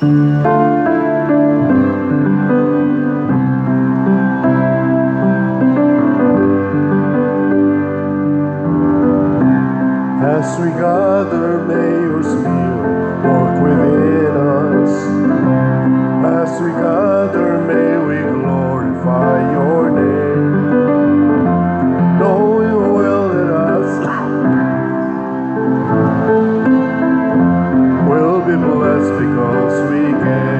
As we gather, may your Spirit work within us. As we gather, may we glorify your name. Knowing well that us will be blessed because we came.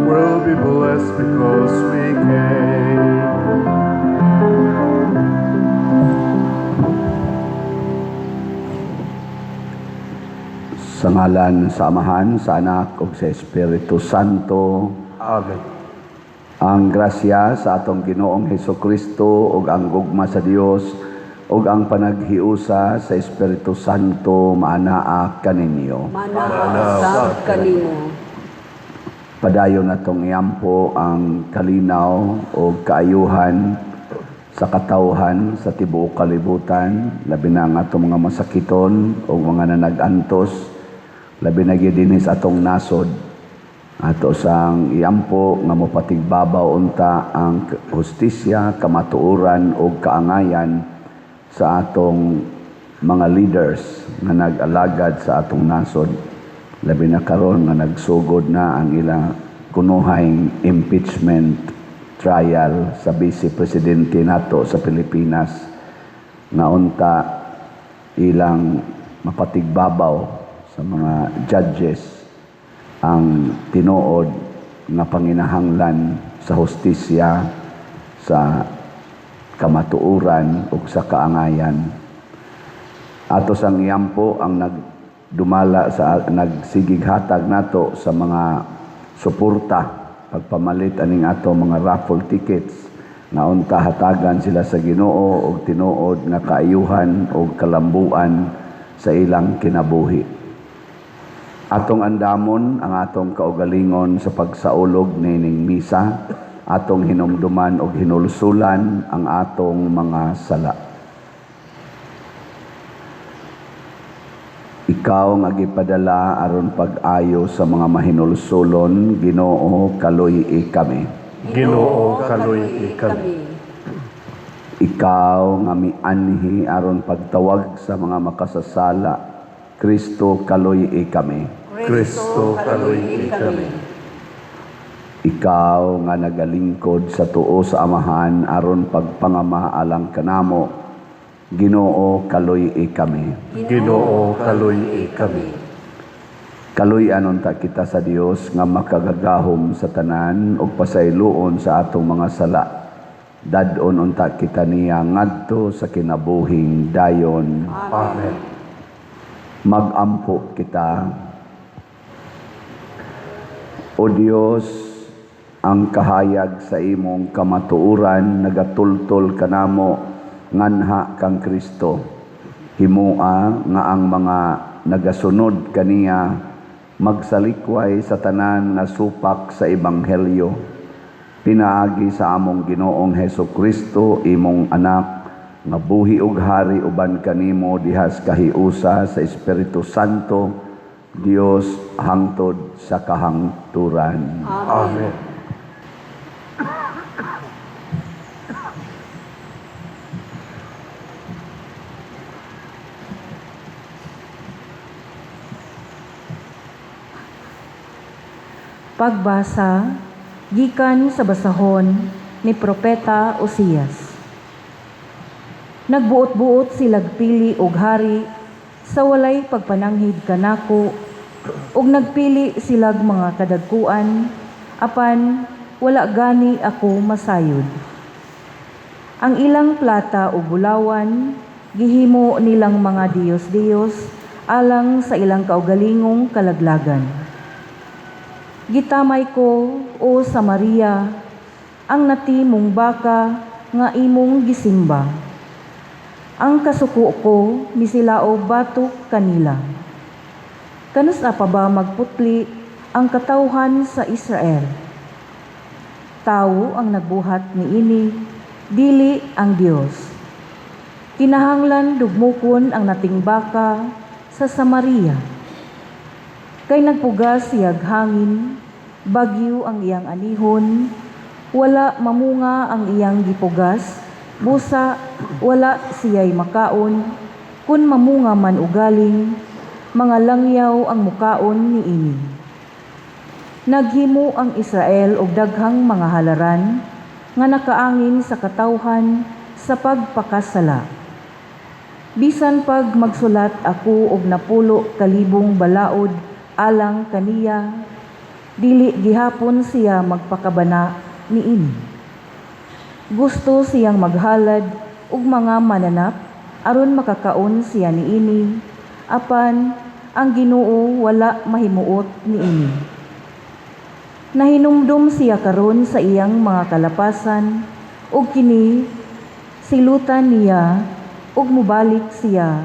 Will be blessed because we came. Sa ngalan sa Amahan, sa Anak ug sa Espiritu Santo. Amen. Ang grasya sa atong Ginoong Hesukristo ug ang gugma sa Dios ug ang panaghiusa sa Espiritu Santo maanaa kaninyo. Manaa sab kanimo. Padayon natong iampo ang kalinaw o kaayuhan sa katawhan sa tibuok kalibutan, labi na ang atong mga masakiton o mga nanag-antos, labi na gyud dinhi sa atong nasod. Ato sang iampo nga mopatigbabaw unta ang hustisya, kamatuoran ug kaangayan sa atong mga leaders nga nag-alagad sa atong nasod. Labi na karon nga nagsugod na ang ilang kunuhayng impeachment trial sa Vice Presidente nato sa Pilipinas nga unta ilang mapatigbabaw sa mga judges ang tinuod nga panginahanglan sa hustisya, sa kamatuoran ug sa kaangayan. Ato sang iampo ang nagdumala sa nagsigig hatag nato sa mga suporta pagpamalit aning ato mga raffle tickets nga unta hatagan sila sa Ginoo og tinuod nga kaayuhan og kalambuan sa ilang kinabuhi. Atong andamon ang atong kaugalingon sa pagsaulog nining misa, atong hinumduman og hinulsulan ang atong mga sala. Ikaw nga gipadala aron pag-ayo sa mga mahinulsulon, Ginoo, kaluy-i kami. Ginoo, kaluy-i kami. Ikaw nga mianhi aron pagtawag sa mga makasasala, Kristo, kaluy-i kami. Kristo, kaluy-i kami. Ikaw nga nagalingkod sa tuo sa Amahan aron pagpangama alang kanamo, Ginoo, kaluy-i kami. Ginoo, kaluy-i kami. Kaluy-an unta kita sa Dios nga makagagahom sa tanan ug pasayloon sa atong mga sala. Dad-on unta kita niya ngadto sa kinabuhing dayon. Amen. Magampo kita. O Dios, ang kahayag sa imong kamatuoran nagatultol kanamo nganha kang Kristo. Himua nga ang mga nagasunod kaniya magsalikway sa tanan nga supak sa ebanghelyo. Pinaagi sa among Ginoong Hesukristo, imong anak, nga buhi ug hari uban kanimo dihas kahiusa sa Espiritu Santo, Dios hangtod sa kahangturan. Amen. Pagbasa gikan sa basahon ni Propeta Osias. Nagbuot-buot silag pili og hari sa walay pagpananghid kanako, ug nagpili silag mga kadagkuan, apan wala gani ako masayod. Ang ilang plata ug bulawan gihimo nilang mga diyos-diyos alang sa ilang kaugalingong kalaglagan. Gitamay ko, o Samaria, ang nati mong baka nga imong gisimba. Ang kasuko ko misilao batok kanila. Kanus-a pa ba magputli ang katawhan sa Israel? Tawo ang nagbuhat niini, dili ang Dios. Kinahanglan dugmukon ang nating baka sa Samaria. Kay nagpugas siyag hangin, bagyo ang iyang anihon, wala mamunga ang iyang gipugas, busa wala siya'y makaon, kun mamunga man ugaling, mga langyaw ang mukaon niini. Naghimo ang Israel og daghang mga halaran nga nakaangin sa katawhan sa pagpakasala. Bisan pag magsulat ako og 10,000 balaod alang kaniya, dili gihapon siya magpakabana niini. Gusto siyang maghalad og mga mananap aron makakaon siya niini, apan ang Ginoo wala mahimuot niini. Nahinumdum siya karon sa iyang mga kalapasan ug kini silutan niya ug mobalik siya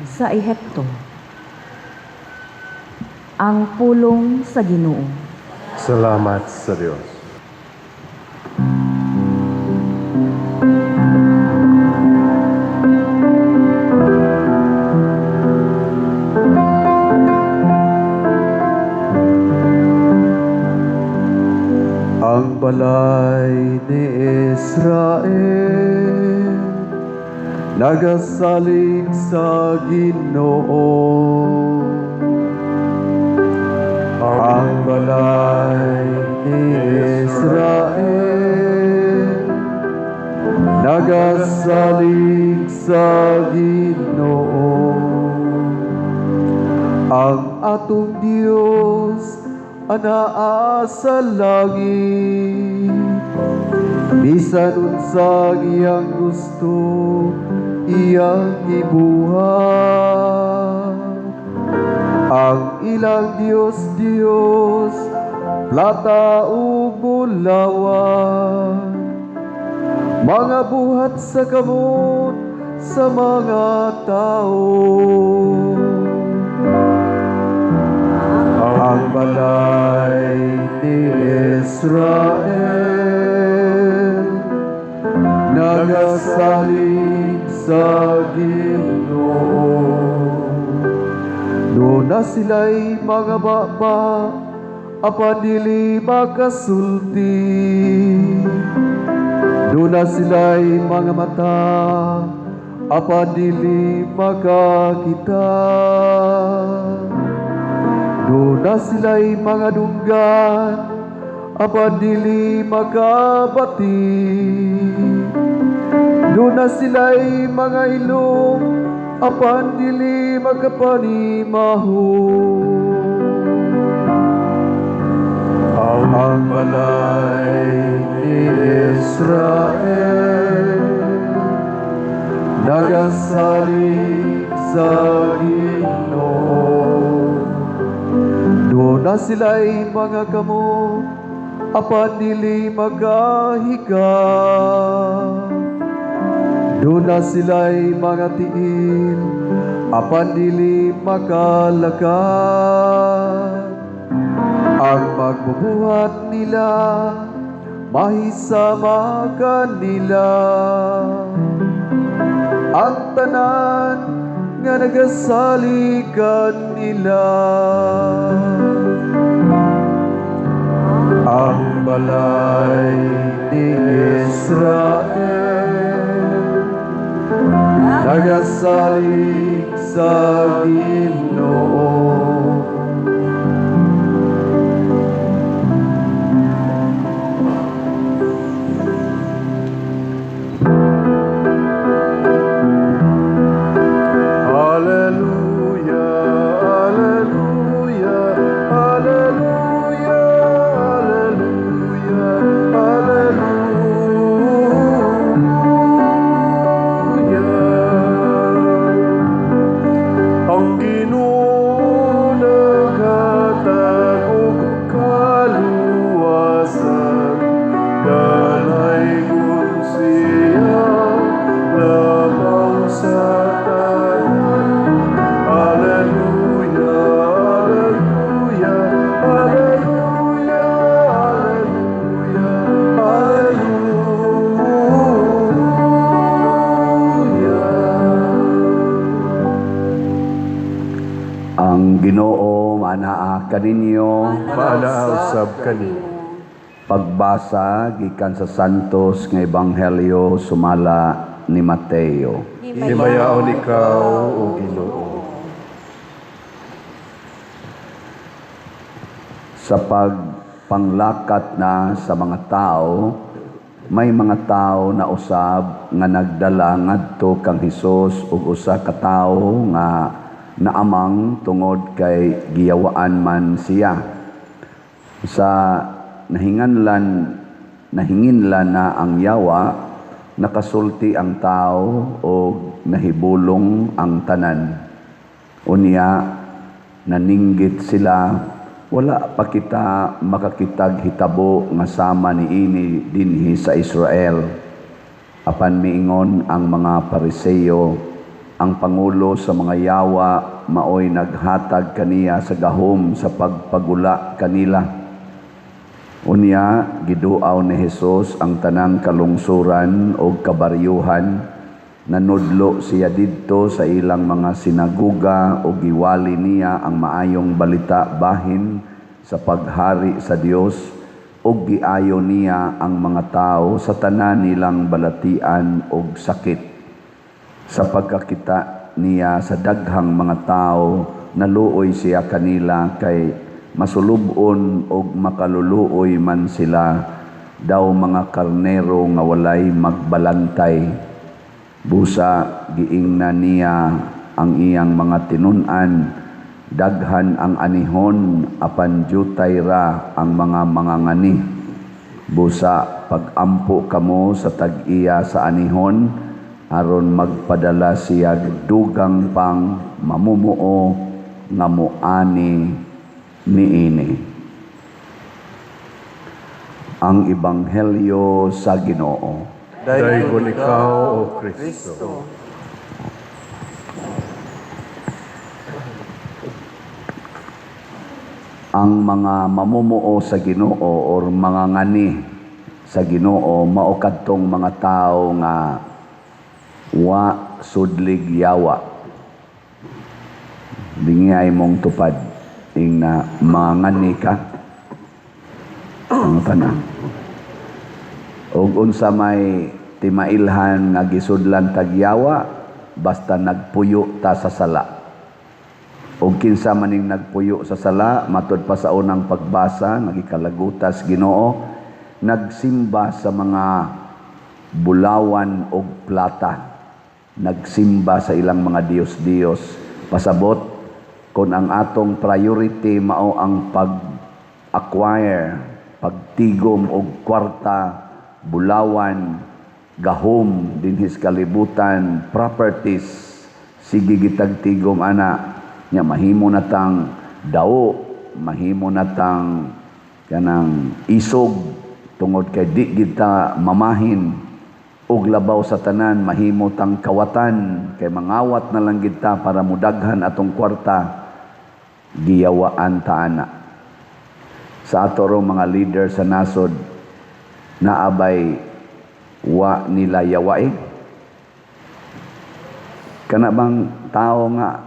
sa Ehipto. Ang pulong sa Ginoo. Salamat sa Diyos. Ang balay ni Israel nagasalig sa Ginoo. Ang balay ni Israel nagasalig sa Ginoo. Ang atong Dios anaa sa langit. Bisan unsa iyang gusto, iyang gibuhat. Ang ilang Dios Dios, plata ug bulawan, mga buhat sa kamot sa mga tao. Ang balay ni Israel nagasalig sa Ginoo. Duna sila'y mga baba, apan dili makasulti. Duna sila'y mga mata, apan dili makakita. Duna sila'y mga dunggan, apan dili makabati. Duna sila'y mga ilong, apan dili makapanimaho. Ang balay ni Israel nagasalig sa Ginoo. Duna sila'y mga kamot, apan dili makahika. Duna sila'y mga tiil, apan dili makalakad. Ang magbubuhat nila, mahisama kanila. Ang tanan nga nagasalig kanila. Ang balay ni Israel nagasalig sa Ginoo. Alleluia, Alleluia, Alleluia, Alleluia, Alleluia. Ang Ginoo naghatag og kaluwasan, dalaygon siya labaw sa tanan. Alleluia, Alleluia, Alleluia, Alleluia, Alleluia. Ang Ginoo Maanaa kaninyo. Maanaa usab kanimo. Pagbasa gikan sa Santos nga Ebanghelyo sumala ni Mateo. Himayaon ikaw, O Ginoo. Sa pagpanglakat na sa mga tao, may mga tao na usab nga nagdala ngadto kang Hesus ug usa ka tawo nga naamang tungod kay giyawaan man siya. Sa nahinganlan na ang yawa, nakasulti ang tao og nahibulong ang tanan. Unya naninggit sila, "Wala pa kita makakitag hitabo nga sama niini dinhi sa Israel." Apan miingon ang mga Pariseo, "Ang pangulo sa mga yawa maoy naghatag kaniya sa gahom sa pagpagula kanila." Unya giduaw ni Hesus ang tanang kalungsuran og kabaryuhan. Nanudlo siya didto sa ilang mga sinaguga ug giwali niya ang maayong balita bahin sa paghari sa Dios ug giayo niya ang mga tawo sa tanan nilang balatian ug sakit. Sa pagkakita niya sa daghang mga tawo, naluoy siya kanila kay masulub-on og makaluluoy man sila, daw mga karnero nga walay magbalantay. Busa giingnan niya ang iyang mga tinun-an, "Daghan ang anihon apan jutay ra ang mga mangangani. Busa pagampo kamo sa tag-iya sa anihon aron magpadala siya dugang pang mamumuo nga moani niini." Ang Ebanghelyo sa Ginoo. Daygon ikaw, O Kristo. Ang mga mamumuo sa Ginoo or mga ngani sa Ginoo mao kadtong mga tawo nga wa sudlig yawa. Bingi mong tupad ing na mga ngani ka. Ang tanan. Og unsa may timailhan nga gisudlan tagyawa basta nagpuyo ta sa sala. Og kinsa maning nagpuyo sa sala, matud pa sa unang pagbasa nga gikalagutas Ginoo, nagsimba sa mga bulawan og plata, nagsimba sa ilang mga diyos-diyos. Pasabot kung ang atong priority mao ang pag-acquire, pagtigom og kwarta, bulawan, gahom dinhis kalibutan, properties, sige gitag tigom ana nya, mahimo na tang dao, mahimo na tang kanang isog tungod kay di kita mamahin, ug labaw sa tanan mahimo tang kawatan kay mangawat na lang kita para mudaghan atong kwarta, giyawaan ta ana. Sa ato rong mga leader sa nasod, naabay wa nila yawae? Kana bang tao nga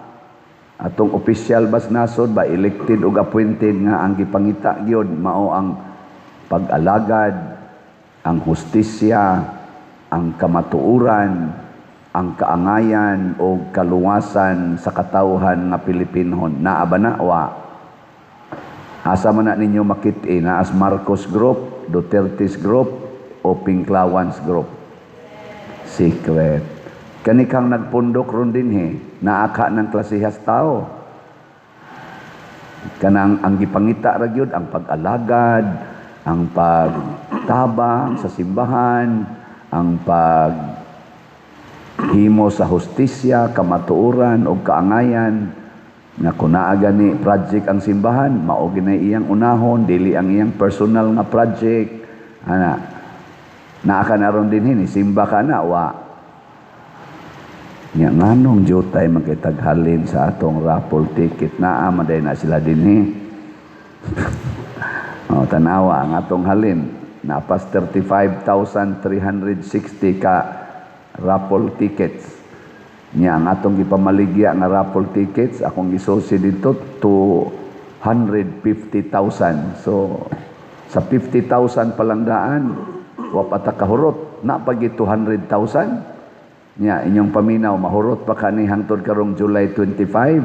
atong opisyal bas nasod ba, elected ug appointed, nga ang gipangita gyud mao ang pag-alagad, ang hustisya, ang kamatuoran, ang kaangayan o kaluwasan sa katawhan nga Pilipinhon? Naa ba na? Wa. Asa man na ninyo makit-i? Naas Marcos Group, Duterte's Group o Pinklawans Group? Secret. Kanikang nagpundok ron dinhi, naa ka ng klasehas tao. Kanang ang gipangita ra gyud ang pag-alagad, ang pagtabang sa simbahan, ang paghimo sa hustisya, kamatuoran o kaangayan, nga kung naa gani project ang simbahan, mao ginay iyang unahon, dili ang iyang personal nga project. Ana, naa ka na ron dinhi, ni simba ka na, wa. Nya nganong jutay man kay taghalin sa atong raffle ticket? Naa man day na sila dinhi. Oh, tanawa ang atong halin. Napas 35,360 ka raffle tickets. Nya ang atong gipamaligya nga raffle tickets, akong gisusi dito to 150,000. So sa 50,000 pa lang daan, wa pa ta kahurot na pag 200,000 nya. Inyong paminaw, mahurot pa kani hangtod karong July 25?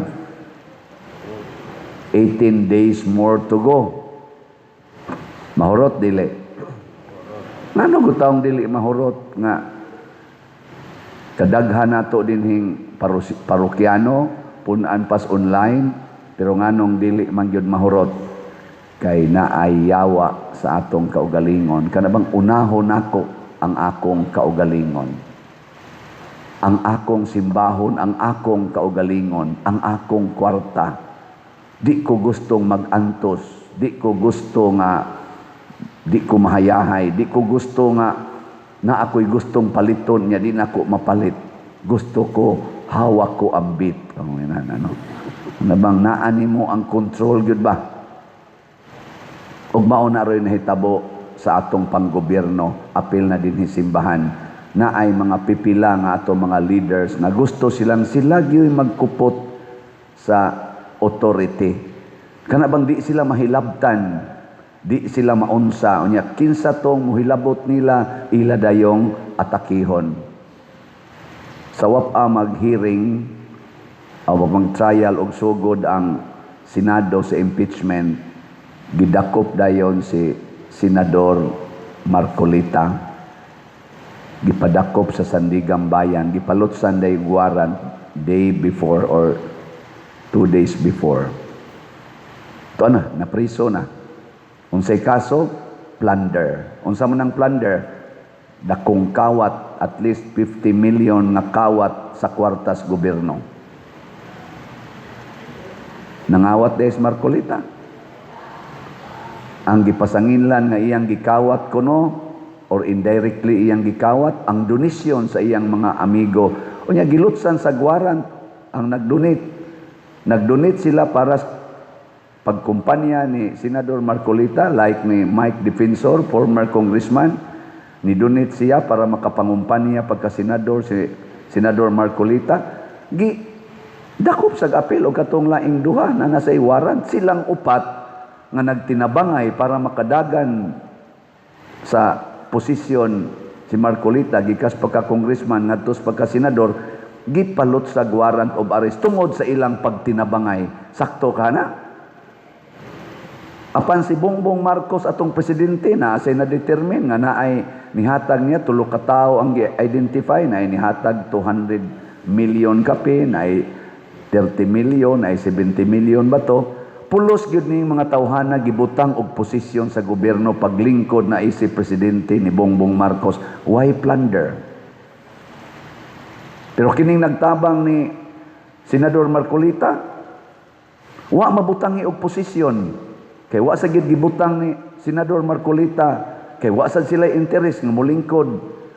18 days more to go. Mahurot dili? Ngano gutawong dili mahurot nga kadaghan nato dinhing parokyano, punan pas online, pero nganong dili man gyud mahurot? Kay naay yawa sa atong kaugalingon, kana bang unahon nako ang akong kaugalingon, ang akong simbahon, ang akong kaugalingon, ang akong kwarta. Di ko gustong magantos, di ko gusto nga di ko mahayahay, di ko gusto nga na ako'y gustong paliton niya, di na ako mapalit. Gusto ko, hawak ko ang beat. Ang ano? Ano bang naani mo ang control gyud ba? Ug mao na rin nahitabo sa atong panggobyerno, apil na din simbahan, na ay mga pipila nga ato mga leaders na gusto silang sila gyud magkupot sa authority. Kana bang di sila mahilabtan, di sila maunsa? Unya kinsa tong muhilabot nila, ila dayong atakihon. Sa wapa mag-hearing o mag-trial og sugod ang Senado sa impeachment, gidakop dayon si Senador Marcoleta, gipadakop sa Sandiganbayan, gipalutsan day warrant day before or 2 days before. To na, napriso na. Unsay kaso? Plunder. Unsa man ang plunder? Dakong kawat, at least 50 million nga kawat sa kwartas gobyerno. Nangawat des Marcoleta. Ang gipasanginlan nga iyang gikawat kuno or indirectly iyang gikawat ang donasyon sa iyang mga amigo. Unya gilutsan sa warrant ang nagdonate. Nagdonate sila para sa pagkumpanya ni Senador Marcoleta, like ni Mike Defensor, former congressman, ni donate siya para makapangumpanya pagka senador si Senador Marcoleta. Gi dakop sa apil og katong laing duha na nasa warrant, silang upat nga nagtinabangay para makadagan sa posisyon si Marcoleta gikas pagka congressman ngadto sa pagka senador, gipalot sa warrant of arrest tungod sa ilang pagtinabangay. Sakto ka na. Apan si Bongbong Marcos, atong presidente, na say na-determine nga naay nihatag niya, tulo ka tawo ang gi-identify na ay nihatag 200 million kape, na ay 30 million, na ay 70 million ba to? Pulos gyud ning mga tawhana gibutang og posisyon sa gobyerno paglingkod na si presidente ni Bongbong Marcos. Why plunder? Pero kining nagtabang ni Senador Marcoleta, wa mabutangi og posisyon. Kay wa sa gid gibutang ni Senador Marcoleta, kay wa sad sila interes nga molingkod.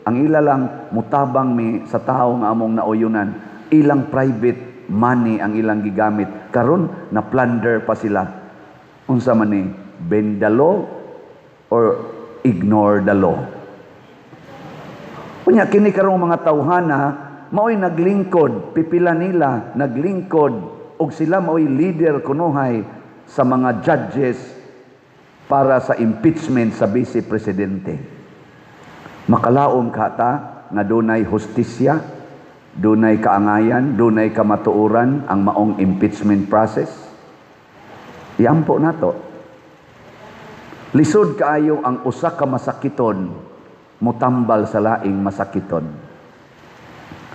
Ang ila lang, mutabang mi sa tawo nga among nauyunan. Ilang private money ang ilang gigamit. Karon na plunder pa sila. Unsa man ni? Bend the law or ignore the law? Unya kini karong mga tawhana mao'y naglingkod, pipila nila naglingkod og sila mao'y leader kunuhay sa mga judges para sa impeachment sa vice presidente. Makalaom ka ta nga dunay hustisya, dunay kaangayan, dunay kamatuoran ang maong impeachment process? Iampo nato. Lisod kaayo ang usa ka masakiton mutambal sa laing masakiton.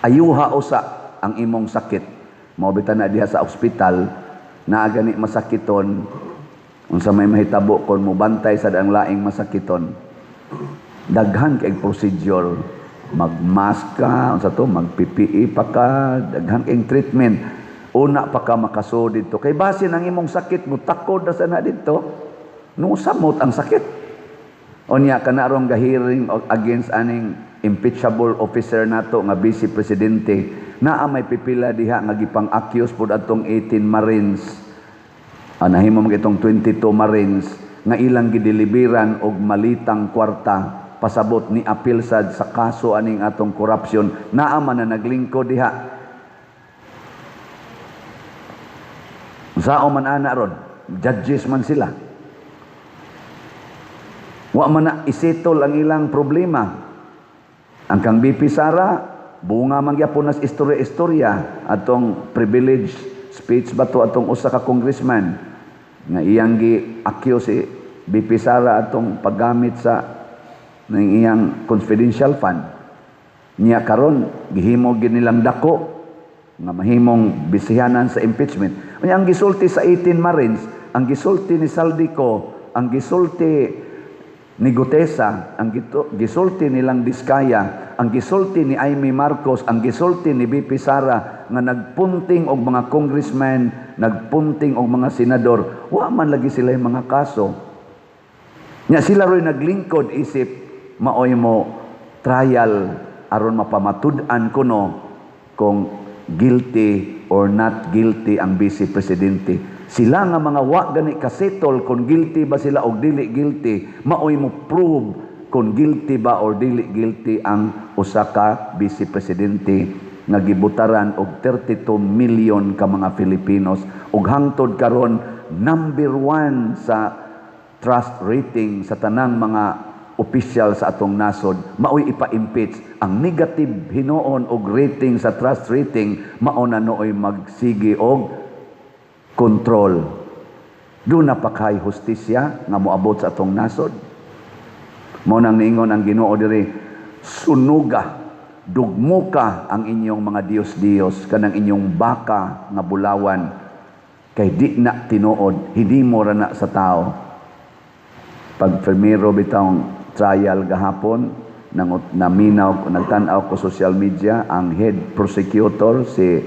Ayuha usa ang imong sakit. Mao bitaw na diha sa ospital naa gani masakiton, unsa may mahitabo kon mobantay sa ang laing masakiton? Daghan kay procedure, mag-mask ka, unsa to, mag-PPE pa ka, daghan kay treatment. Una pa ka makasud didto. Kay basin ang imong sakit mo takod na sana didto, no samot ang sakit. Unya kanarong gahearing against aning impeachable officer nato nga vice presidente, naa may pipila diha nga gipang-accuse pud atong 18 Marines. Ah, nahimo man itong 22 Marines nga ilang gideliveran og malitang kwarta, pasabot ni apil sad sa kaso aning atong corruption, naa man na naglingkod diha. Sao man ana ron? Judges man sila. Wa man na isettle ang ilang problema. Ang kang VP Sara, bunga man gyapon nas istorya-istorya atong privilege speech ba to atong usa ka congressman nga iyang gi-accuse si VP Sara atong paggamit sa ng iyang confidential fund. Niya karon gihimo gid nilang dako nga mahimong bisihanan sa impeachment. Unya ang gisulti sa 18 Marines, ang gisulti ni Zaldy Co, ang gisulti ni Guteza, ang gisulti nilang Diskaya, ang gisulti ni Imee Marcos, ang gisulti ni VP Sara nga nagpunting og mga congressman, nagpunting og mga senador, wa man lagi sila yung mga kaso. Nya sila ro'y naglingkod isip maoy mo trial aron mapamatud-an kuno kung guilty or not guilty ang vice presidente. Sila nga mga wa gani kasettle kung guilty ba sila o dili guilty, maoy mo prove kung guilty ba or dili guilty ang usa ka vice presidente nga gibutaran og 32 million ka mga Filipinos ug hangtod karon number one sa trust rating sa tanang mga opisyal sa atong nasod, maoy ipa-impeach. Ang negative hinuon og rating sa trust rating, mao na nooy magsige og control. Duna pa kay hustisya nga moabot sa atong nasod? Mao nang niingon ang Ginoo diri, sunuga, dugmuka ang inyong mga diyos-diyos, kanang inyong baka nga bulawan, kay di na tinuod, hinimo ra na sa tao. Pag primero bitawng trial gahapon, nang naminaw, nagtan-aw ko social media, ang head prosecutor si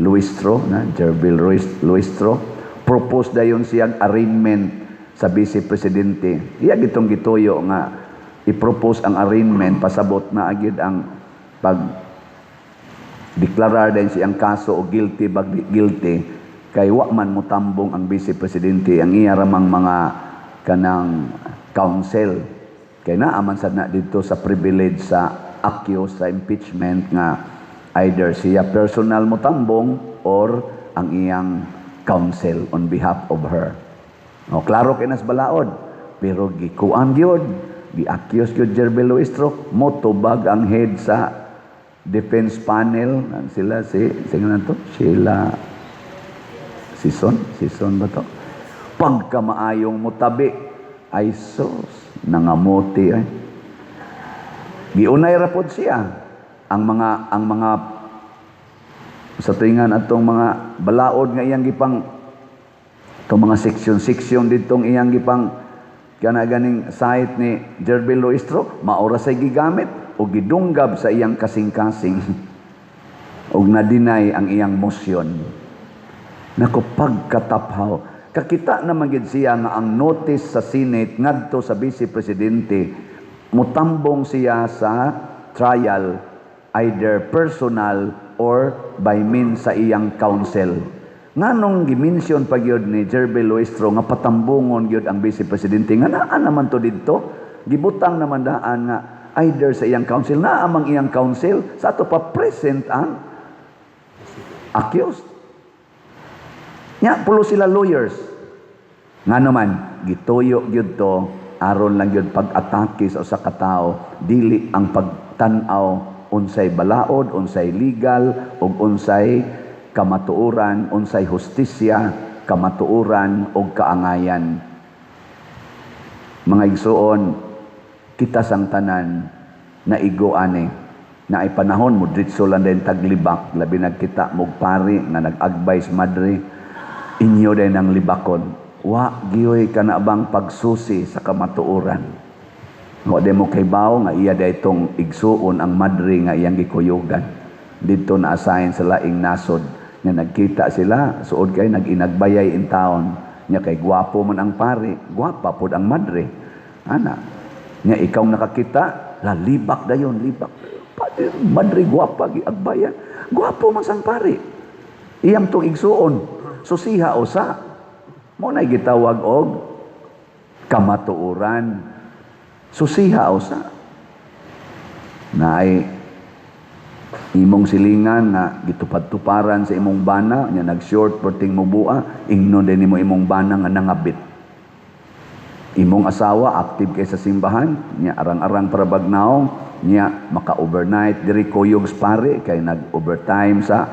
Luistro na Gerville Luistro, propose dayon siyang arraignment sa vice presidente. Iya gitong gituyo nga i-propose ang arraignment, pasabot na agid ang pag deklarar din siyang kaso o guilty ba di guilty, kay wa man motambong ang vice presidente, ang iya ramang mga kanang counsel, kay naa man sad na dito sa privilege sa accused sa impeachment nga either siya personal motambong or ang iyang counsel on behalf of her. O klaro kay nas balaod, pero gikuan gyud, gi-accuse gyud Gerville Luistro, motubag ang head sa defense panel sila si sige na to, Sheila Sison, Sison ba to? Pagkamaayong mutabi, ay sus, nangamuti ay. Giunay ra pod siya ang mga sa tuingan atong mga balaod nga iyang gipang itong mga section section ditong iyang gipang kana ganing site ni Gerville Luistro, maora say gigamit o gidunggab sa iyang kasing-kasing og na-deny ang iyang motion. Nako, pagkataphaw. Kakita naman gid siya nga ang notice sa Senate ngadto sa Vice Presidente, mutambong siya sa trial either personal or by means sa iyang counsel. Nganong gimension pa gyud ni Gerville Luistro nga patambungon gyud ang Vice Presidente nga naa naman to didto? Gibutang naman daan nga either sa iyang counsel, naa mang iyang counsel sa ato pa present ang accused. Nya pulo sila lawyers. Nga naman gituyo gyud to aron lang gyud pag-atake sa usa ka tawo, dili ang pagtan-aw unsay balaod, unsay legal ug unsay kamatuoran, unsay hustisya, kamatuoran ug kaangayan. Mga igsuon, kita sang tanan naigo ani na ay panahon mo dritso lang din taglibak, labi nagkita mog pari nga nag-advise madre inyo din ang libakon. Wa giyoy kana bang pagsusi sa kamatuoran? Wa di mo kaybaw nga iya daytong igsuon ang madre nga iyang gikuyugan didto na assign sa laing nasod nga nagkita sila, suod kay nag-inagbayay in town nya, kay gwapo man ang pari, gwapa pod ang madre ana nya. Ikaw nakakita la, libak dayon, libak. Pati madre gwapa, giagbayan, gwapo man sang pari iyang tong igsuon. Susiha usa mo na gitawag og kamatuoran, susiha usa na ay. Imong silingan nga gitupad-tuparan sa imong bana nya nag-short perting mubua, ingnon din nimo imong bana nga nangabit. Imong asawa active kay sa simbahan, nya arang-arang para bagnaong, nya maka-overnight diri kuyog sa pare kay nag-overtime sa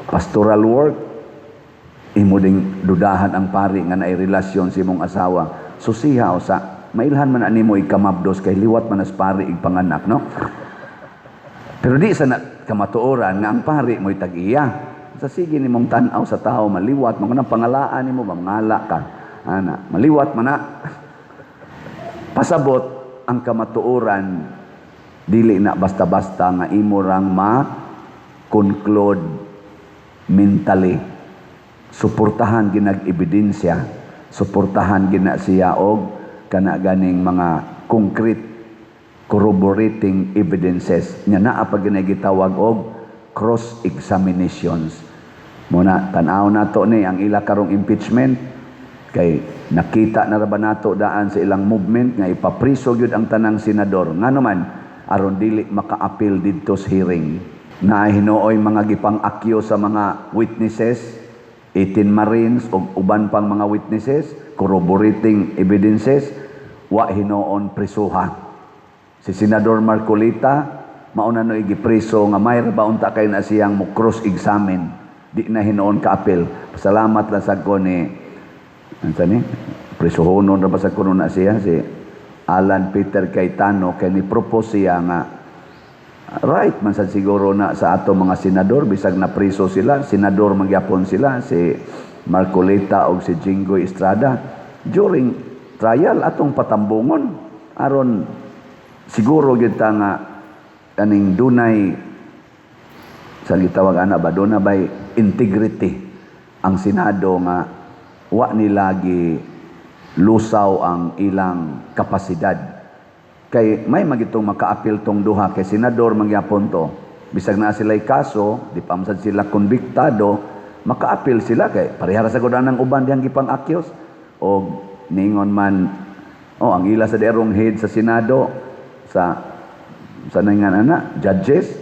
pastoral work. Imo ding dudahan ang pari nga naay relasyon sa imong asawa. Susiha usa, mailhan man animo ikamabdos kay liwat man as pari igpanganak, no? Pero di sa na kamatuoran nga ang pari mo'y tag-iya. Sa sige nimong tan-aw sa tao, maliwat man kunang pangalaan nimo, mangala ka. Ana, maliwat man na. Pasabot ang kamatuoran, dili na basta-basta nga imo rang ma-conclude mentally. Suportahan ginag ebidensya, suportahan gina siya og kana ganing mga concrete corroborating evidences nya naa pa ginay gitawag og cross examinations. Muna tan-aw nato ni ang ila karong impeachment kay nakita na ra ba nato daan sa ilang movement nga ipapriso gyud ang tanang senador, ngano man aron dili maka-appeal didto sa hearing. Naay hinuoy mga gipang-akyo sa mga witnesses, 18 Marines ug uban pang mga witnesses, corroborating evidences, wa hinuon prisuha. Si Senador Marcoleta, mauna no gipreso nga may ra ba unta kay na siyang mo cross-examine. Di na hinuon ka-appeal. Pasalamat lang sad ko ni unsa ni? Prisuhonon ra ba sa kuno na siya si Alan Peter Cayetano kay ni propose siya nga right man sad siguro na sa ato mga senador bisag na priso sila, senador magyapon sila si Marcoleta og si Jinggoy Estrada during trial atong patambungon aron siguro gyud ta nga kaning dunay sa gitawag ana ba, duna bay integrity ang Senado nga wa nila gi lusaw ang ilang kapasidad. Kay may magitong maka-appeal tong duha kay senador mangyapon to. Bisag naa sila'y kaso, di pa man sad sila konbiktado, maka-appeal sila kay pareha ra sa gud ang uban dihang gipang-akyos. O ningon man, oh, ang ila sa derong head sa Senado sa nangan ana, judges,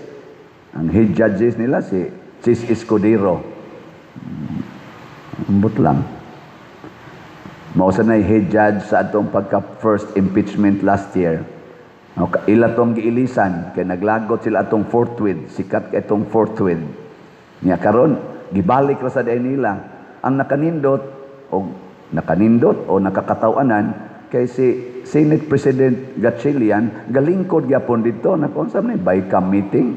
ang head judges nila si Chis Escudero. Ambot lang. Mao sa nay head judge sa atong pagka first impeachment last year. Okay, ila tong giilisan kay naglagot sila atong forthwith, sikat kay itong forthwith. Nya karon gibalik ra sa day nila ang nakanindot o nakanindot o nakakatawanan kay si Senate President Gatchalian galingkod gyapon didto nakunsa man ni bicam meeting.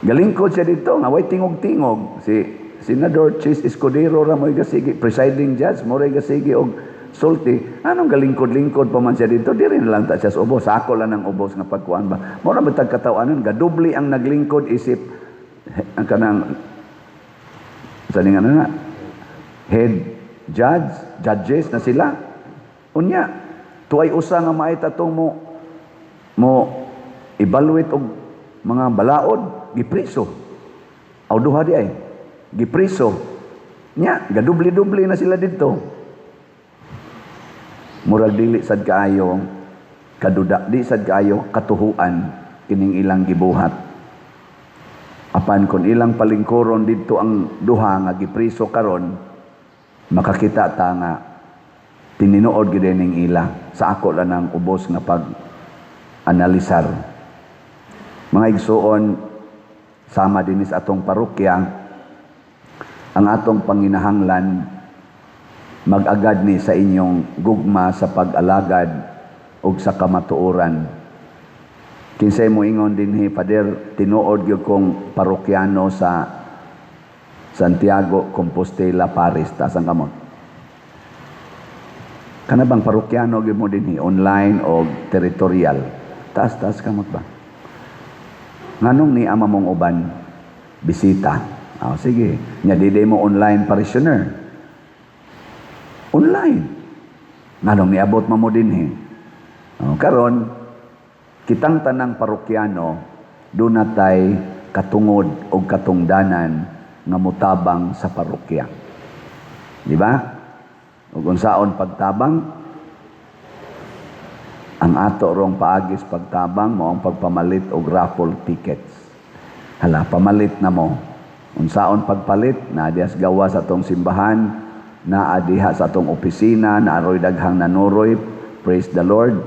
Galingkod siya didto nga way tingog-tingog si Senador Chis Escudero ra mo'y gasigi presiding judge mo ra gasigi og sulti. Anong galingkod-lingkod pa man siya didto, diri na lang ta siya sa ubos, sako lang ang ubos nga pagkuan ba. Mo ra bitag katawanan, gadubli ang naglingkod isip ang kanang sa ning ano na head judge, judges na sila. Unya tuay usa nga maay tatong mo evaluate og mga balaod, gipriso. Aw duha di ay gipriso. Nya gadubli-dubli na sila didto. Murag dili sad kaayo kaduda, di sad kaayo katuhuan kining ilang gibuhat. Apan kon ilang palingkuron didto ang duha nga gipriso karon, makakita ta nga tininuod gyud ning ila sa ako lang ang ubos nga pag-analisar. Mga igsuon, sama dinhi sa atong parokya, ang atong panginahanglan mag-agad ni sa inyong gugma sa pag-alagad ug sa kamatuoran. Kinsay mo ingon dinhi, Father, tinuod gyud kong parokyano sa Santiago, Compostela, Paris. Taas ang kamot. Kana bang parokyano gyud mo dinhi, online o territorial? Taas, taas kamot ba? Nganong ni ama mong uban bisita? Oh, sige. Nya di mo online parishioner. Online. Nganong niabot man mo dinhi? Oh, karon kitang tanang parokyano dunatay katungod og katungdanan nga motabang sa parokya. Di ba? Ug unsaon pagtabang? Ang ato rong paagis pagtabang mao ang pagpamalit og raffle tickets. Hala, pamalit na mo. Unsaon pagpalit, naa diha sa gawas atong simbahan, naa diha sa atong opisina, naaroy daghang nanuroy, praise the Lord.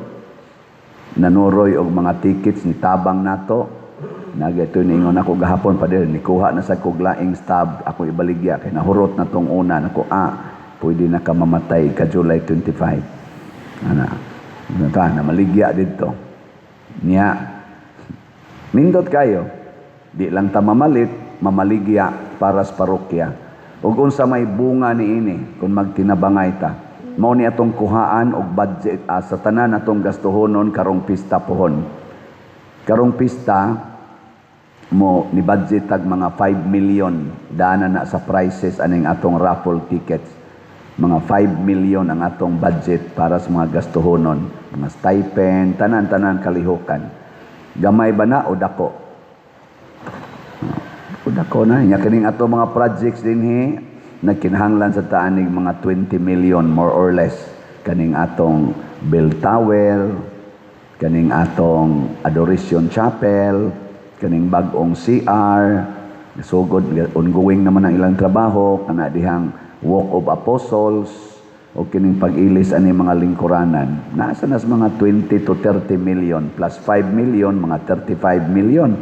Nanuroy og mga tickets ni tabang nato. Nagito niingon ako gahapon pa din, nikuha na sa kog laing stub, ako ibaligya kay nahurot na tong una nako, pwede na ka mamatay ka July 25. Ana. Ta na maligya didto. Niya nindot kayo. Di lang ta mamalit, mamaligya para sa parokya. Ug unsa may bunga niini kung magtinabangay ta. Mao ni atong kuhaan og budget sa tanan atong gastuhonon karong pista pohon. Karong pista mo ni budget tag mga 5 million dana na sa prices aning atong raffle tickets. Mga 5 million ang atong budget para sa mga gastuhonon, mga stipend, tanan-tanan kalihukan. Gamay ba na o dako? O dako na. Nya kining ato mga projects dinhi nagkinahanglan sa taanig mga 20 million more or less kaning atong bell tower, kaning atong Adoration Chapel, kaning bag-ong CR, sugod ongoing naman ang ilang trabaho kana dihang Walk of Apostles o kining pag-ilis ani mga lingkuranan. Nasa nas mga 20 to 30 million plus 5 million, mga 35 million.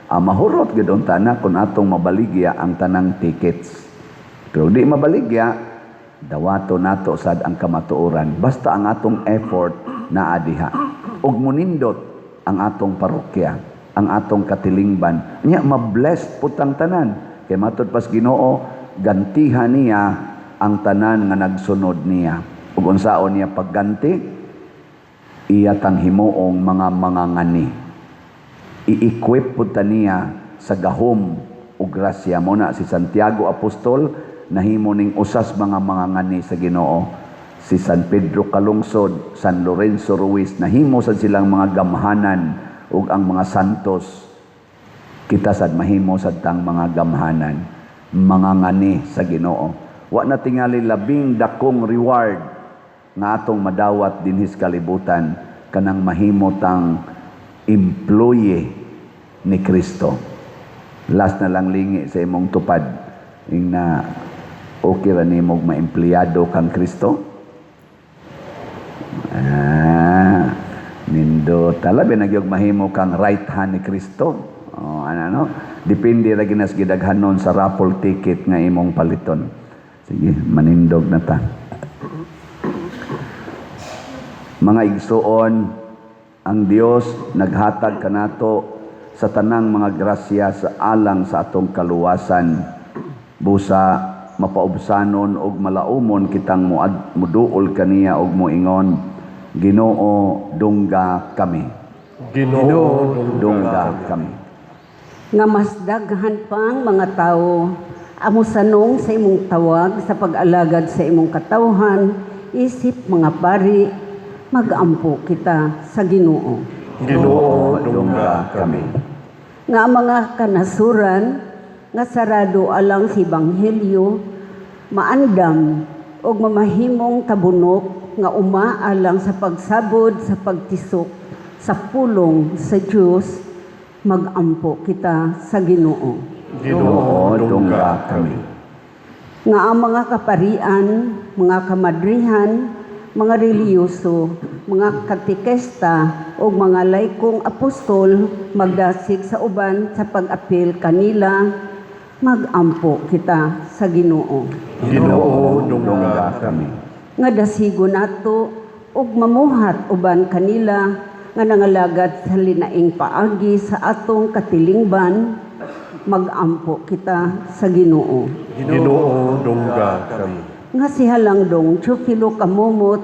Mahurot gid unta na kung atong mabaligya ang tanang tickets. Pero di mabaligya, dawato nato sad ang kamatuoran. Basta ang atong effort naa diha. Ug munindot ang atong parokya, ang atong katilingban. Nya mabless pud tang tanan. Kay matud pas Ginoo, gantihan niya ang tanan nga nagsunod niya. Ug unsaon niya pagganti? Iya tang himuong mga mangangani. I-equip pud ta niya sa gahom ug grasya. Mo na si Santiago Apostol nahimo ning usas mga mangangani sa Ginoo. Si San Pedro Calungsod, San Lorenzo Ruiz, nahimo sad silang mga gamhanan ug ang mga santos. Kita sad mahimo sad tang mga gamhanan, mangangani sa Ginoo. Wa na tingali labing dakong reward nga atong madawat dinhi sa kalibutan kanang mahimo tang employee ni Kristo. Last na lang lingi sa imong tupad ing na okay ra nimog maempleyado kang Kristo. Nindot. Labi na gyud mahimo kang right hand ni Kristo. Oh, ano, no? Depende ra ginas gidaghanon sa raffle ticket nga imong paliton. Sige, manindog na ta. Mga igsuon, ang Dios naghatag kanato sa tanang mga grasya sa alang sa atong kaluwasan. Busa mapaubsanon og malaumon kitang muduol kaniya og moingon, Ginoo, dungga kami. Ginoo, dungga kami. Nga mas daghan pang mga tawo amo sanong sa imong tawag sa pag-alagad sa imong katawhan, isip mga pari, magampo kita sa Ginoo. Ginoo, dungga kami. Nga ang mga kanasuran nga sarado alang sa ebanghelyo, maandam og mamahimong tabunok nga umaalang sa pagsabod sa pagtisok sa pulong sa Dios, magampo kita sa Ginoo. Ginoo, Ginoo, dungga kami. Nga ang mga kaparian, mga kamadrihan, mga relihiyoso, mga katekesta o mga laikong apostol magdasig sa uban sa pag-apil kanila, magampo kita sa Ginoo. Ginoo, Dungga kami. Nga dasigo nato ug mamuhat uban kanila nga nangalagad sa linaing paagi sa atong katilingban, magampo kita sa Ginoo. Ginoo, dungga kami. Nga si Halangdong Teofilo Camomot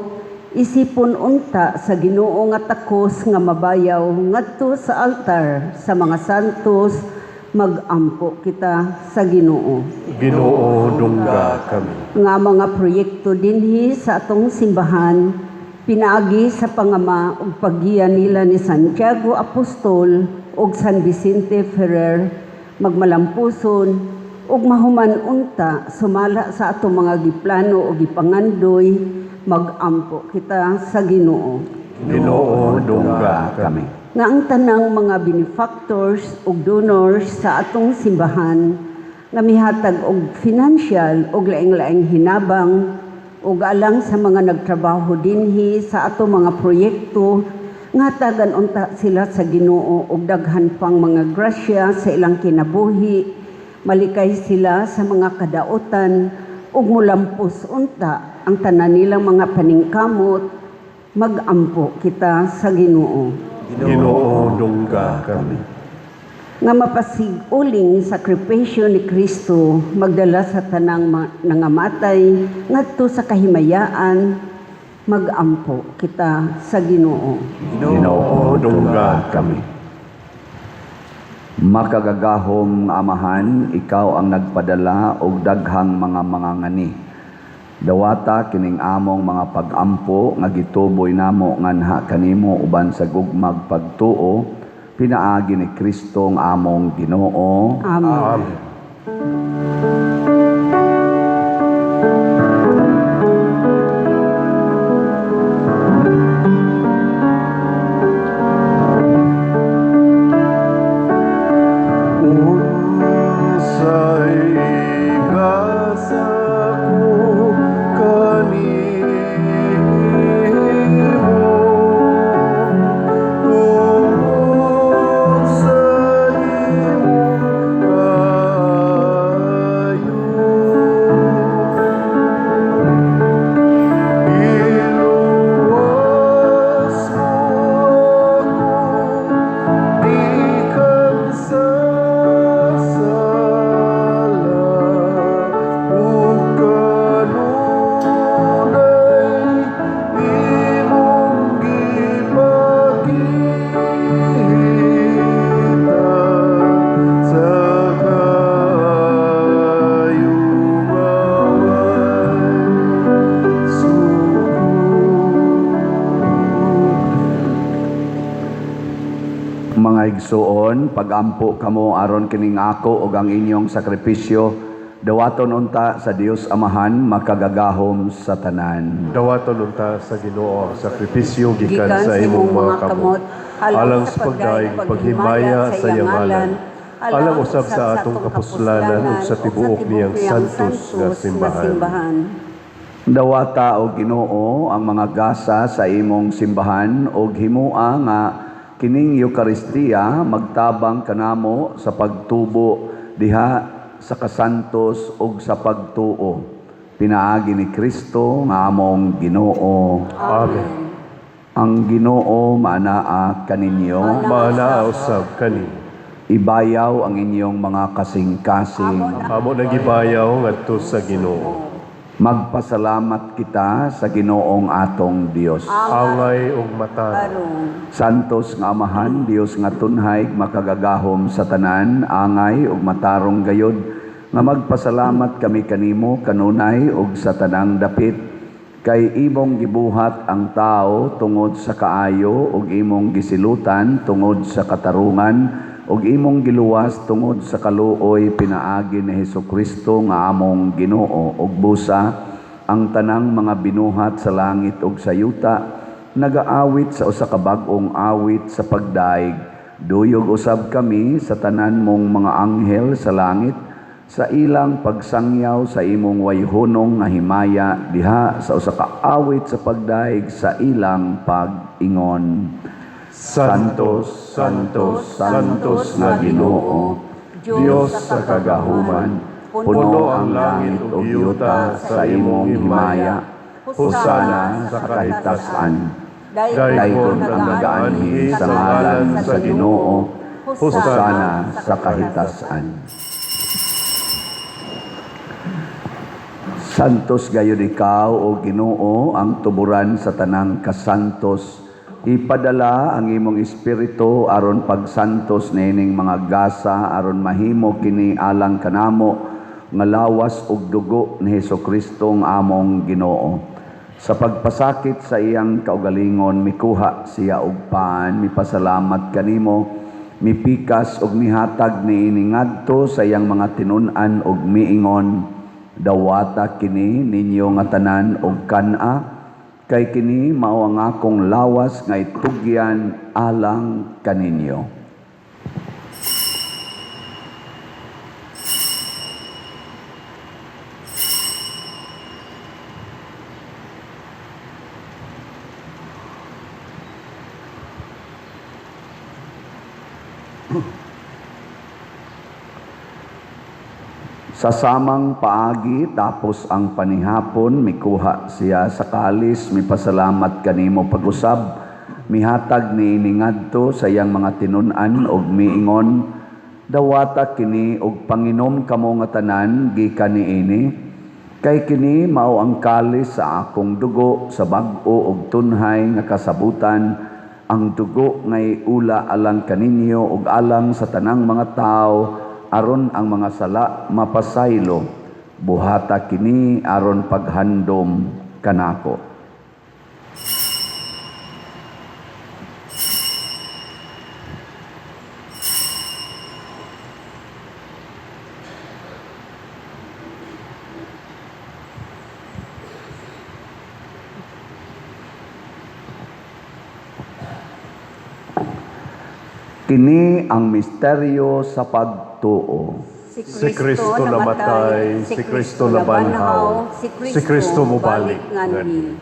isipon unta sa Ginoo nga takos nga mabayaw ngadto sa altar sa mga santos, magampo kita sa Ginoo. Ginoo, dungga kami. Nga mga proyekto dinhi sa atong simbahan pinaagi sa pangama ug paggiya nila ni Santiago Apostol ug San Vicente Ferrer magmalampuson ug mahuman unta sumala sa atong mga giplano o gipangandoy, magampo kita sa Ginoo. Ginoo, dungga kami. Nga ang tanang mga benefactors ug donors sa atong simbahan nga mihatag og financial ug laing-laing hinabang ug alang sa mga nagtrabaho dinhi sa atong mga proyekto, nga hatagan unta sila sa Ginoo og daghan pang mga grasya sa ilang kinabuhi, malikay sila sa mga kadautan ug mulampos unta ang tanan nilang mga paningkamot. Magampo kita sa Ginoo. Ginoo, dungga kami. Nga mapasig-uling sakripisyo ni Kristo magdala sa tanang nangamatay ngadto sa kahimayaan. Magampo kita sa Ginoo. Ginoo, dungga kami. Makagagahom nga Amahan, ikaw ang nagpadala og daghang mga mangangani. Dawata kining among mga pag-ampo nga gituboy namo nganha kanimo uban sa gugmag pagtuo, pinaagi ni Kristo ang among Ginoo. Amen. Amen. Unsay gasa ko kanimo tungod sa imong kaayo? Giluwas mo ako gikan sa sala ug kanunay imong gipakita sa kaayo nga way sukod. Mga igsuon, pagampo kamo aron kining ako ug ang inyong sakripisyo dawaton unta sa Dios Amahan makagagahom sa tanan. Dawaton unta sa Ginoo ang sakripisyo gikan sa imong mga kamot, alang sa pagdaig paghimaya sa iyang ngalan, alang usab sa atong kapuslanan ug sa tibuok niyang santos nga simbahan. Dawata, o Ginoo, ang mga gasa sa imong simbahan ug himua nga kining Eukaristiya magtabang kanamo sa pagtubo diha sa kasantos ug sa pagtuo. Pinaagi ni Kristo nga among Ginoo. Amen. Ang Ginoo maanaa kaninyo. Maanaa usab kanimo. Ibayaw ang inyong mga kasing-kasing. Amo nagibayaw ngadto sa Ginoo. Magpasalamat kita sa Ginoong atong Dios. Angay ug matarong. Aron. Santos nga Amahan, Dios nga tunhay, makagagahom sa tanan, angay ug matarong gayod, nga magpasalamat kami kanimo kanunay ug sa tanang dapit, kay imong gibuhat ang tao tungod sa kaayo ug imong gisilutan tungod sa katarungan ug imong giluwas tungod sa kaluoy pinaagi ni Hesukristo nga among Ginoo. Ug busa ang tanang mga binuhat sa langit ug sa yuta nagaawit sa usa ka bag-ong awit sa pagdaig. Duyog usab kami sa tanan mong mga anghel sa langit sa ilang pagsangyaw sa imong wayhunong nga himaya diha sa usa ka awit sa pagdaig sa ilang pag-ingon. Santos, Santos, Santos nga Ginoo, Dios sa kagahuman, puno ang langit ug yuta sa imong himaya. Hosana sa kahitasan. Daygon ang nagaanhi sa ngalan sa Ginoo. Hosana sa kahitasan. Santos gayud ikaw, o Ginoo, ang tuburan sa tanang kasantos. Ipadala ang imong espiritu aron pagsantos niining mga gasa aron mahimo kini alang kanamo nga lawas ug dugo ni Hesukristo ang among Ginoo. Sa pagpasakit sa iyang kaugalingon, mikuha siya og pan, mipasalamat kanimo, mipikas ug mihatag niini ngadto sa iyang mga tinun-an ug miingon: "Dawata kini ninyo nga tanan og kan-a. Kay kini mao ang akong lawas nga itugyan alang kaninyo. Sa samang paagi, tapos ang panihapon, mikuha siya sa kalis, mipasalamat kanimo pag-usab, mihatag niini ngadto sa iyang mga tinun-an og miingon, dawata kini og panginom kamo nga tanan gikan niini, kay kini mao ang kalis sa akong dugo sa bag-o og tunhay nga kasabutan, ang dugo ngay ula alang kaninyo ug alang sa tanang mga tawo aron ang mga sala mapasaylo. Buhata kini aron paghandom kanako. Kini ang misteryo sa pagtuo. Si Kristo namatay, si Kristo nabanhaw, si Kristo mobalik nganhi.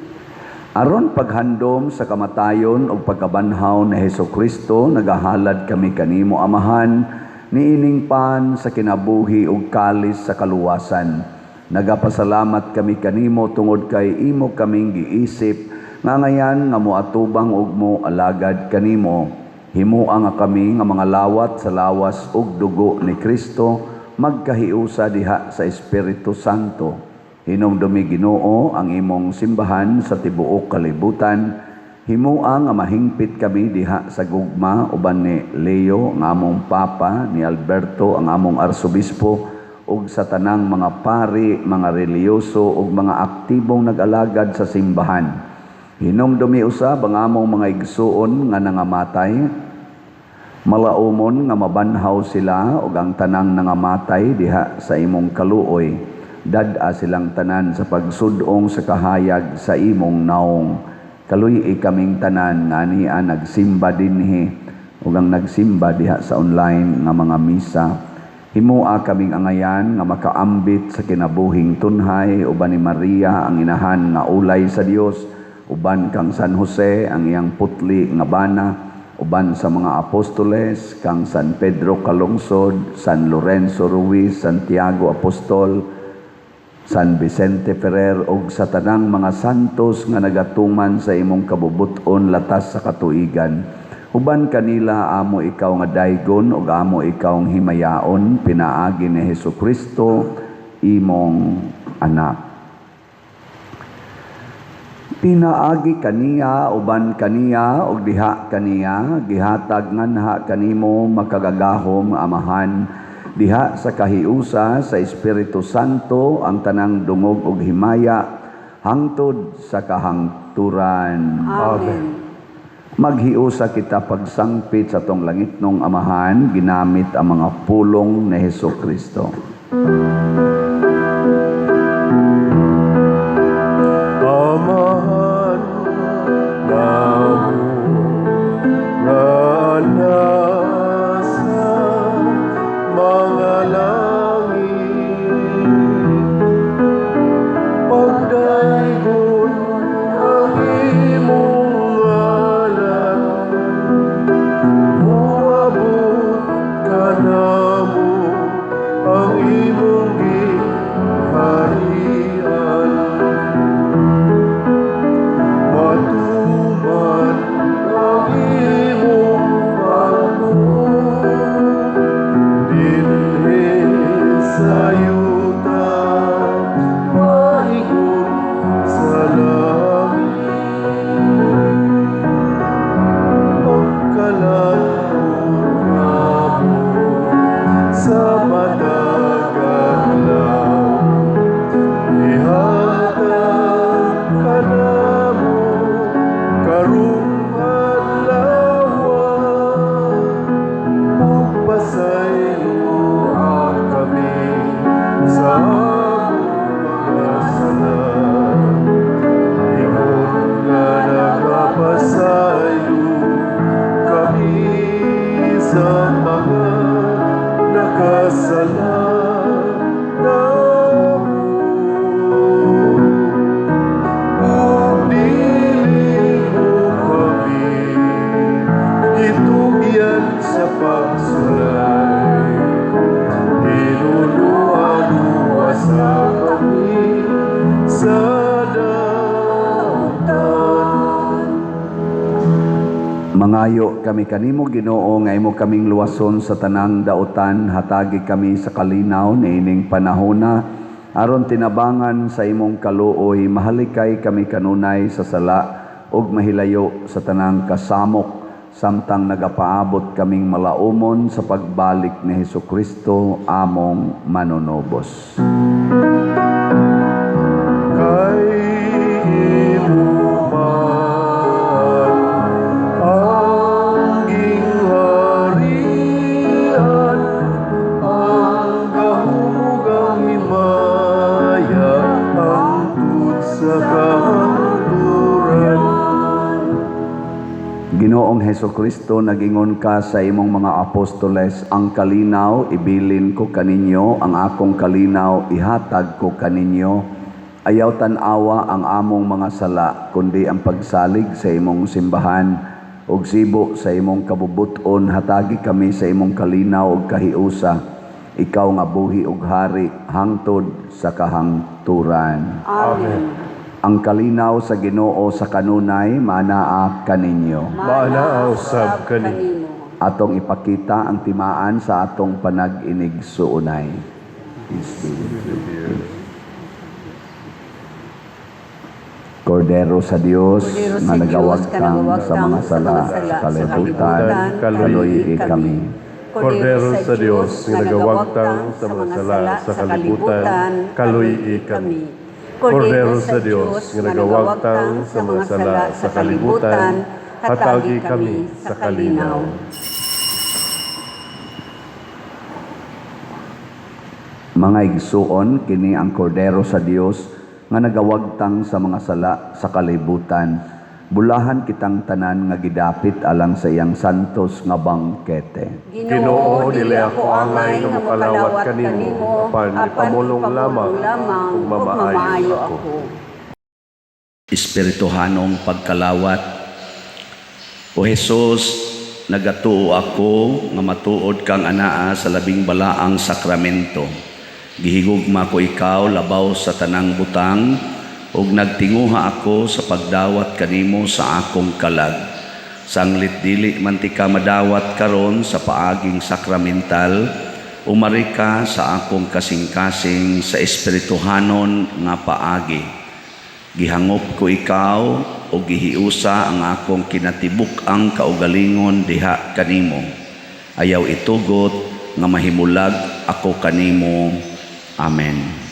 Aron paghandom sa kamatayon ug pagkabanhaw ni Hesus Kristo, nagahalad kami kanimo Amahan niining pan sa kinabuhi ug kalis sa kaluwasan. Nagapasalamat kami kanimo tungod kay imo kaming giisip nga ngayan nga moatubang ug mo alagad kanimo. Himua nga kami nga mga lawat sa lawas ug dugo ni Kristo magkahiusa diha sa Espiritu Santo. Hinumdumi Ginoo ang imong simbahan sa tibuok kalibutan. Himua nga mahingpit kami diha sa gugma uban ni Leo ang among Papa, ni Alberto ang among Arsobispo, ug sa tanang mga pari, mga reliyoso ug mga aktibong nag-alagad sa simbahan. Hinumdumi usab ang among mga igsuon nga nangamatay, malaumon nga mabanhaw sila ug ang tanang nangamatay diha sa imong kaluoy. Dad-a silang tanan sa pagsudong sa kahayag sa imong naong. Kaluy-i kaming tanan nga ania nagsimba dinhi ug ang nagsimba diha sa online nga mga misa. Himua kaming angayan nga makaambit sa kinabuhing tunhay uban ni Maria ang inahan nga ulay sa Dios, uban kang San Jose ang iyang putli nga bana, uban sa mga apostoles kang San Pedro Calungsod, San Lorenzo Ruiz, Santiago Apostol, San Vicente Ferrer ug sa tanang mga santos nga nagatuman sa imong kabubut-on latas sa katuigan. Uban kanila amo ikaw nga daygon ug amo ikaw ang himayaon pinaagi ni Hesus Kristo imong anak. Pinaagi kaniya, uban kaniya, ug diha kaniya, gihatag nganha kanimo makagagahom nga Amahan, diha sa kahiusa sa Espiritu Santo ang tanang dungog ug himaya hangtod sa kahangturan. Amen. Maghiusa kita pagsangpit sa tong langitnong Amahan, ginamit ang mga pulong ni Hesus Kristo. Amahan namo nga nasa mga langit, pagdaygon ang imong ngalan, moabot kanamo ang imong Mangayo kami kanimo, Ginoo, nga imo kaming luwason sa tanang dautan, hatagi kami sa kalinaw niining panahona aron tinabangan sa imong kaluoy mahalikay kami kanunay sa sala ug mahilayo sa tanang kasamok samtang nagapaabot kaming malaumon sa pagbalik ni Hesukristo among manunubos. Kay imo man ang gingharian, ang gahom ug ang himaya, hangtod sa kahangturan. Ginoong Hesukristo, nagingon ka sa imong mga apostoles, "Ang kalinaw ibilin ko kaninyo, ang akong kalinaw ihatag ko kaninyo." Ayaw tan-awa ang among mga sala, kundi ang pagsalig sa imong simbahan. Ug sibo sa imong kabubuton, hatagi kami sa imong kalinaw ug kahiusa. Ikaw nga buhi ug hari hangtod sa kahangturan. Amen. Ang kalinaw sa Ginoo sa kanunay manaa kaninyo. Maanaa usab kaninyo. Atong ipakita ang timaan sa atong panag-inigsuonay. Peace be with you. Kordero sa Dios Kordero nga sa Dios, nagawagtang sa mga sala sa kalibutan, kaluy-i kami. Kordero sa Dios nga nagawagtang sa mga sala sa kalibutan, kaluy-i kami. Kordero sa Dios nga nagawagtang sa mga sala sa kalibutan, hatagi kami sa kalinaw. Mga igsuon, kini ang Kordero sa Dios nga nagawagtang sa mga sala sa kalibutan. Bulahan kitang tanan nga gidapit alang sa iyang santos nga bangkete. Ginoo, dili ako angay nga mokalawat kanimo, apan ipamulong lamang ug mamaayo ako. Espirituhanong pagkalawat. O Jesus, nagatuo ako nga matuod kang anaa sa labing balaang sakramento. Gihigugma ko ikaw labaw sa tanang butang ug nagtinguha ako sa pagdawat kanimo sa akong kalag. Sanglit dili man tika madawat karon sa paaging sakramental, umari ka sa akong kasing-kasing sa espirituhanon nga paagi. Gihangop ko ikaw o gihiusa ang akong kinatibuk-ang kaugalingon diha kanimo. Ayaw itugot nga mahimulag ako kanimo. Amen.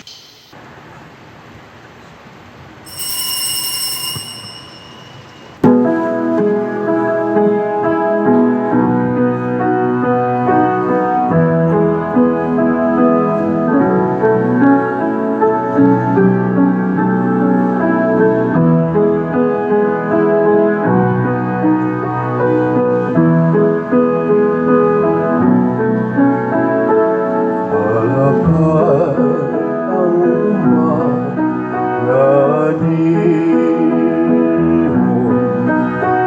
Palapad ang uma nga anihon,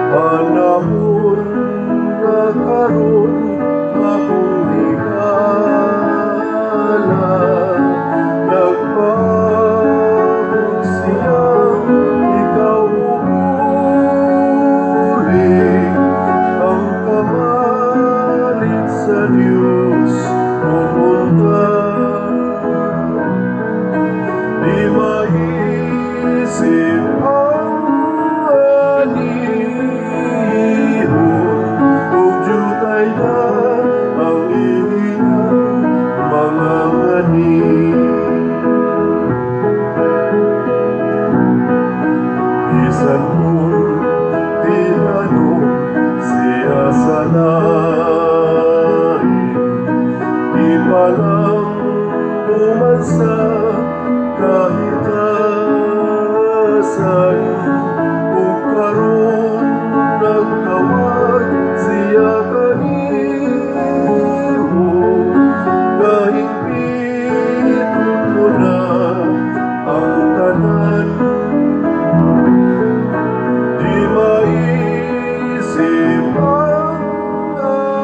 panahon na karon akong higala. Nagpaabot siya, ikaw mubulig, ang kamalit sa Diyos pumunta. Di maisip ang anihon, ug jutay na ang iyang mga ngani. Bisan unti ano siya sa lain, di pa lang umansa kahitasan, ug karon nagtawag siya kanimo, kahingpiton mo na ang tanan. Di maisip ang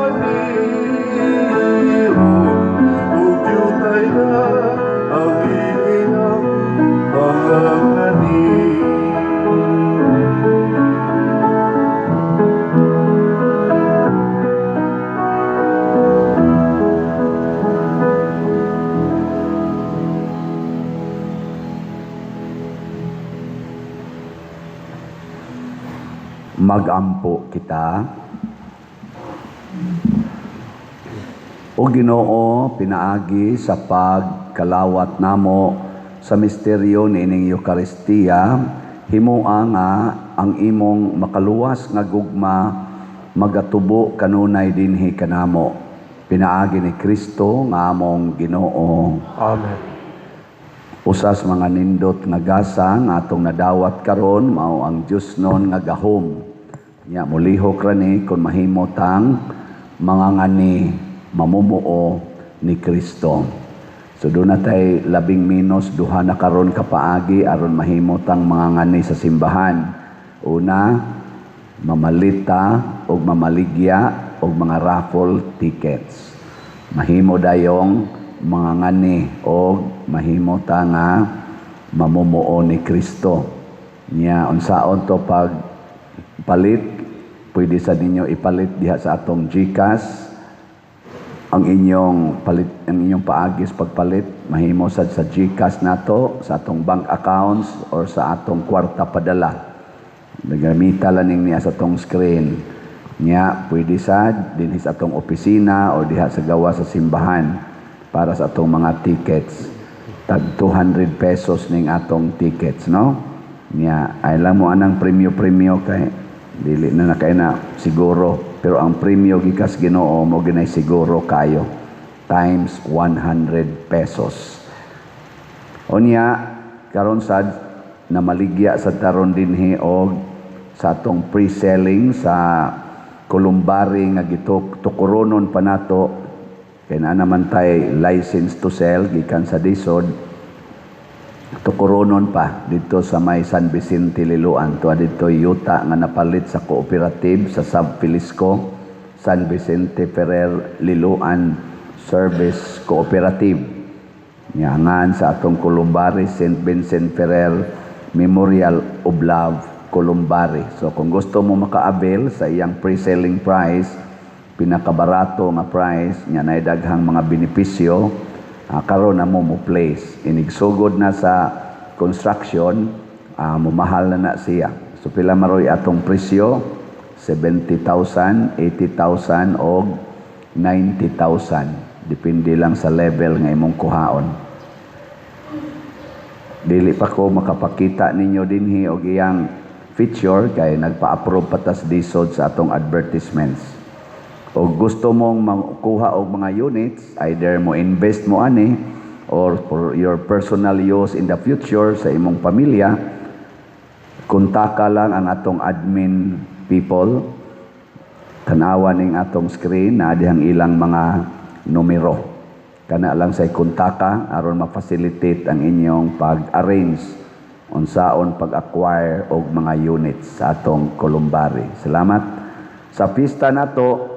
anihon, ug jutay na ang Magampo kita. O Ginoo, pinaagi sa pagkalawat namo sa misteryo niining Eukaristiya, himoa nga ang imong makaluwas nga gugma magatubo kanunay dinhi kanamo. Pinaagi ni Kristo nga among Ginoo. Amen. Usas mga nindot nga gasa nga atong nadawat karon mao ang Dios-non nga gahom. Nya molihok ra ni kon mahimo tang mga ngani mamumuo ni Kristo. So doon na tay labing minos duha na karon ka paagi aron mahimo tang mga ngani sa simbahan. Una, mamalita og mamaligya og mga raffle tickets. Mahimo dayong mga ngani og mahimo ta nga mamumuo ni Kristo. Nya unsaon to pag palit, pwede sa ninyo ipalit diha sa atong GCash. Ang inyong palit, ang inyong paagis pagpalit mahimo sad sa GCash nato, sa atong bank accounts or sa atong kwarta padala. Nagamita lang ning niya sa atong screen. Nya pwede sad dinhi sa atong opisina o diha sa gawa sa simbahan para sa atong mga tickets. Tag 200 pesos ning atong tickets, no? Nya ay lang mo anang premyo-premyo kay dili na na kay na siguro, pero ang premyo gikas Ginoo mo ginay siguro kayo times 100 pesos. Unya karon sad namaligya sa taron dinhi og sa atong pre-selling sa Columbari nga gituk tukuronon pa nato kay naa naman tay license to sell gikan sa DHSUD. Tukuronon pa dito sa may San Vicente, Liloan. Tuwa dito yuta nga napalit sa cooperative sa Sub Filisco, San Vicente Ferrer Liloan Service Cooperative. Nyangan sa atong Columbari, St. Vincent Ferrer Memorial of Love Columbari. So kung gusto mo maka-avail sa iyang pre-selling price, pinakabarato nga price, nya nay daghang mga benepisyo, karon na mo mo place. Inigsugod na sa construction, mumahal na na siya. So pila maroy atong presyo? 70,000, 80,000 og 90,000. Depende lang sa level nga imong kuhaon. Dili pa ko makapakita ninyo dinhi og iyang feature kay nagpa-approve pa tas DHSUD sa atong advertisements. O gusto mong makuha og mga units, either mo invest mo ani or for your personal use in the future sa imong pamilya, kontaka lang ang atong admin people. Tanawa ning atong screen na dihang ilang mga numero. Kana lang say kontaka aron ma-facilitate ang inyong pag-arrange unsaon pag-acquire og mga units sa atong Columbari. Salamat. Sa pista nato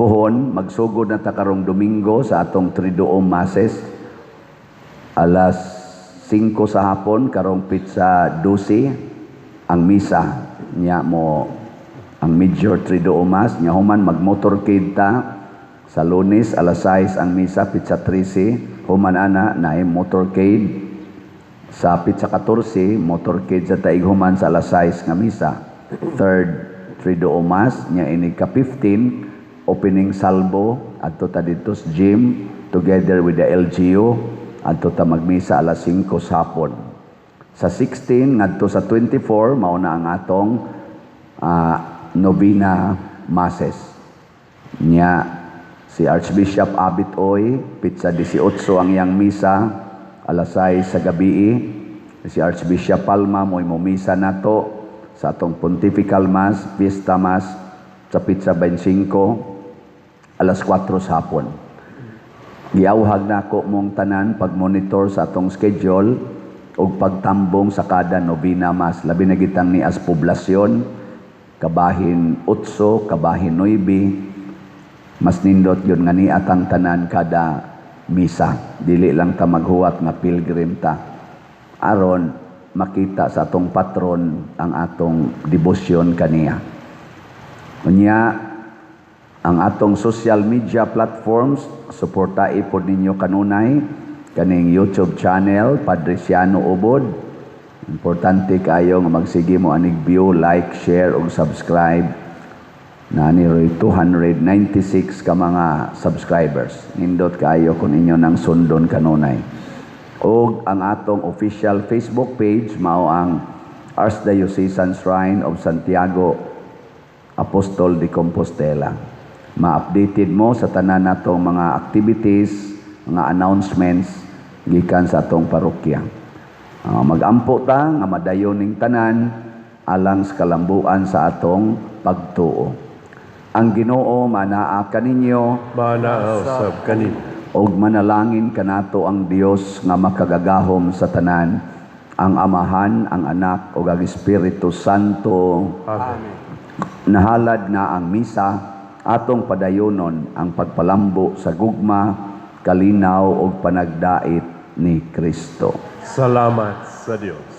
puhon, magsugod na ta karong Domingo sa atong Triduum Masses alas 5 sa hapon karong petsa 12 ang misa nya mo ang major Triduum Mass nya. Human magmotorcade ta sa Lunes, alas 6 ang misa petsa 13. Human ana naay motorcade sa petsa 14, motorcade sa taig human sa alas 6 nga misa, third Triduum Mass nya. Inig ka 15, opening salvo adto ta didto sa gym together with the LGU. Adto ta magmisa alas 5 sa hapon. Sa 16 ngadto sa 24 mao na ang atong novena masses. Nya si Archbishop Abit Oy, petsa 18 ang iyang misa alas 6 sa gabi. Si Archbishop Palma mo'y mumisa nato sa atong Pontifical Mass, Fiesta Mass sa petsa 25 alas 4 sa hapon. Giawhag nako mong tanan pag-monitor sa atong schedule ug pagtambong sa kada novena mass. Labi na gitang ni as poblasyon, kabahin 8, kabahin 9, mas nindot yun nga ni atang tanan kada misa. Dili lang ta maghuwat nga pilgrim ta. Aron makita sa atong patron ang atong debosyon kaniya. Unya, ang atong social media platforms, suportai pod ninyo kanunay kaning YouTube channel Padre Siano Ubod. Importante kayo nga magsige mo anig view, like, share ug subscribe. Naa ni roy 296 ka mga subscribers. Nindot kayo kung inyo nang sundon kanunay. Og ang atong official Facebook page mao ang Archdiocesan Shrine of Santiago Apostol de Compostela. Ma-updated mo sa tanan natong mga activities, mga announcements gikan sa atong parokya. Magampo ta nga madayon ning tanan alang sa kalambuan sa atong pagtuo. Ang Ginoo manaa kaninyo. Manaa usab kanimo. Og manalangin kanato ang Dios nga makagagahom sa tanan, ang Amahan, ang Anak ug ang Espiritu Santo. Amen. Nahalad na ang misa, atong padayonon ang pagpalambo sa gugma, kalinaw ug panagdait ni Kristo. Salamat sa Dios.